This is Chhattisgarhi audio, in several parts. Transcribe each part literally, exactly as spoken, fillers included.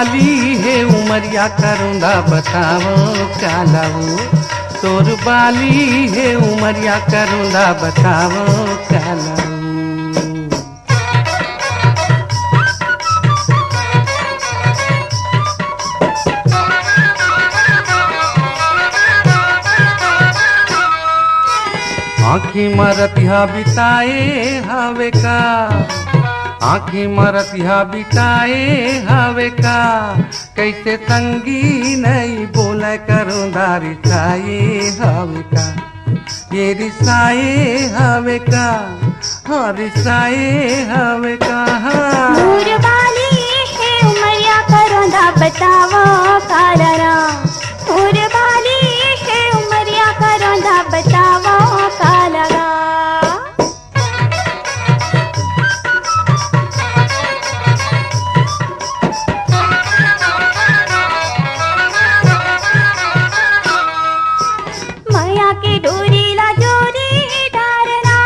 बाली हे उमरिया करोंदा बतावो काला वो, तोर बाली हे उमरिया करोंदा बतावो काला वो। आँखी म रतिहा बिताए हवे का, आँखी म रतिहा बिताए हवे का, कइसे संगी नइ बोलय करोंदा रिसाए हवे का, ये रिसाए हवे का, हाँ रिसाए हवे का, हाँ। मोर बाली हे उमरिया करोंदा बतावो काला ना, मोर बाली हे उमरिया करोंदा बतावो काला ना। मया के डोरी ला जोरी डारना,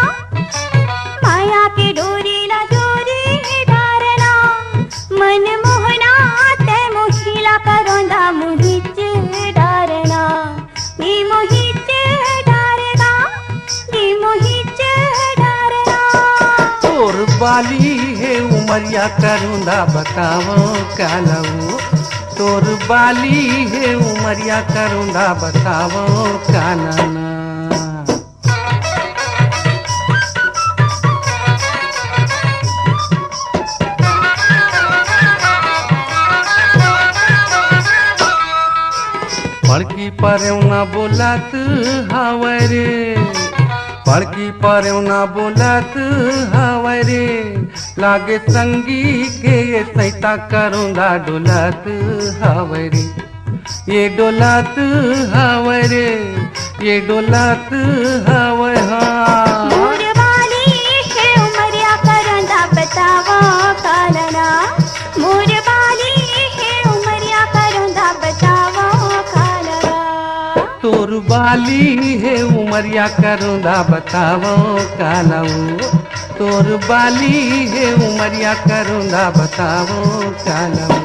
मया के डोरी ला जोरी डारना, मन मोहना ते मोहिला करोंदा मुहिच डारना, नी मोहिच डारना, नी मोहिच डारना। तोर बाली हे उमरिया करोंदा बतावो काला वो, तोर बाली हे उमरिया करोंदा बतावो काला ना। पड़की परेवना बोलत हवय रे, पड़की परेवना बोलत हवय रे, लागे संगी के ये सैता करोंदा डोलत हवय रे, ये डोलत हवय रे, ये डोलत हवय हाँ। मोर बाली हे उमरिया करोंदा बतावो काला ना, मोर बाली हे उमरिया करोंदा बतावो काला ना। तोर बाली हे उमरिया करोंदा बतावो काला वो, तोर बाली हे उमरिया करोंदा बतावो काला वो।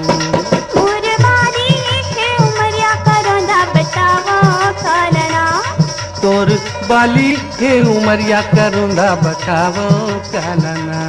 मोर बाली हे उमरिया करोंदा बतावो काला ना। तोर बाली हे उमरिया करोंदा बतावो काला ना।